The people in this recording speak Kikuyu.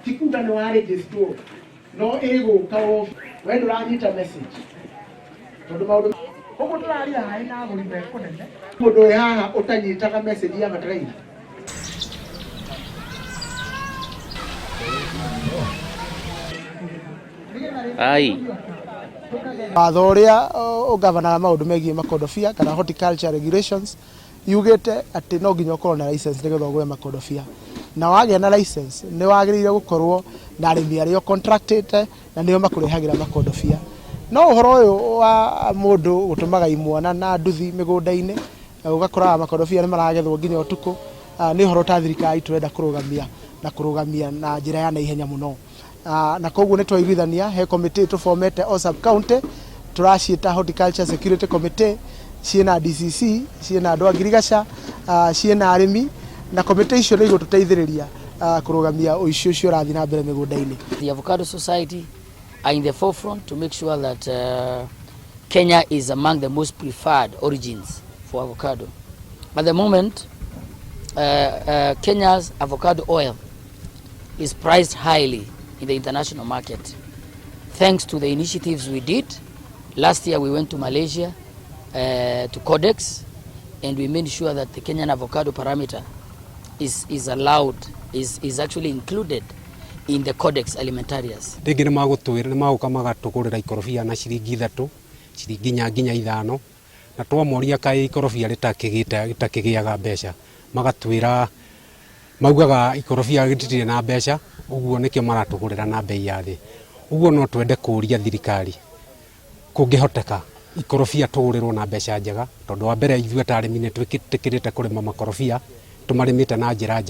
Ti kuga nĩ warĩgĩstwo no ĩgũka we ndũranyita message tondũ maũndũ ũguo tũraria haĩ na agũri me kũnene. Mũndũ wĩ haha ũtanyitaga message ya bataraitha? Ai. Watho ũrĩa ũgavanaga maũndũ megiĩ makondobia kana horticulture regulations yugĩte atĩ no nginya ũkorwo na license nĩgetha ũgũre makondobia, na wagĩa na license nĩ wagĩrĩire gũkorwo na arĩmi arĩa ũcontractĩte na nĩo makũrehagĩra makondobia. No ũhoro ũyũ wa mũndũ gũtũmaga imwana na nduthi mĩgũnda-inĩ, ũgakoraga makondobia nĩ maragethwo nginya ũtukũ, nĩ ũhoro ta thirikari tũrenda kũrũgamia na kũrũgamia na njĩra ya naihenya mũno. Na koguo nĩ twaiguithania he committee tũbomete o sub county, tũraciĩta horticulture security committee, ciĩna DCC, ciĩna andũ a ngirigaca, ciĩna arĩmi, na committee icio nĩ igũtũteithĩrĩria kũrũgamia ũici ũcio ũrathiĩ na mbere mĩgũnda-inĩ. The Avocado Society are in the forefront to make sure that Kenya is among the most preferred origins for avocado. At the moment, Kenya's avocado oil is priced highly in the international market. Thanks to the initiatives we did, last year we went to Malaysia, to Codex, and we made sure that the Kenyan avocado parameter is allowed, is actually included in the Codex Alimentarius. Rĩngĩ nĩ magũtwĩra nĩ magũka magatũgũrĩra ikorobia na ciringi 3, ciringi 4 nginya 5, na twamoria kaĩ ikorobia rĩtakĩgĩaga mbeca, magatwĩra maugaga ikorobia rĩtirĩ na mbeca, ũguo nĩkĩo maratũgũrĩra na bei ya thĩ. Ũguo no twende kũria thirikari kũngĩhoteka ikorobia tũgũrĩrwo na mbeca njega, tondũ wa mbere ithuĩ ta arĩmi nĩ twĩtĩkĩrĩte kũrĩma makorobia, tũmarĩmĩte na njĩra njega.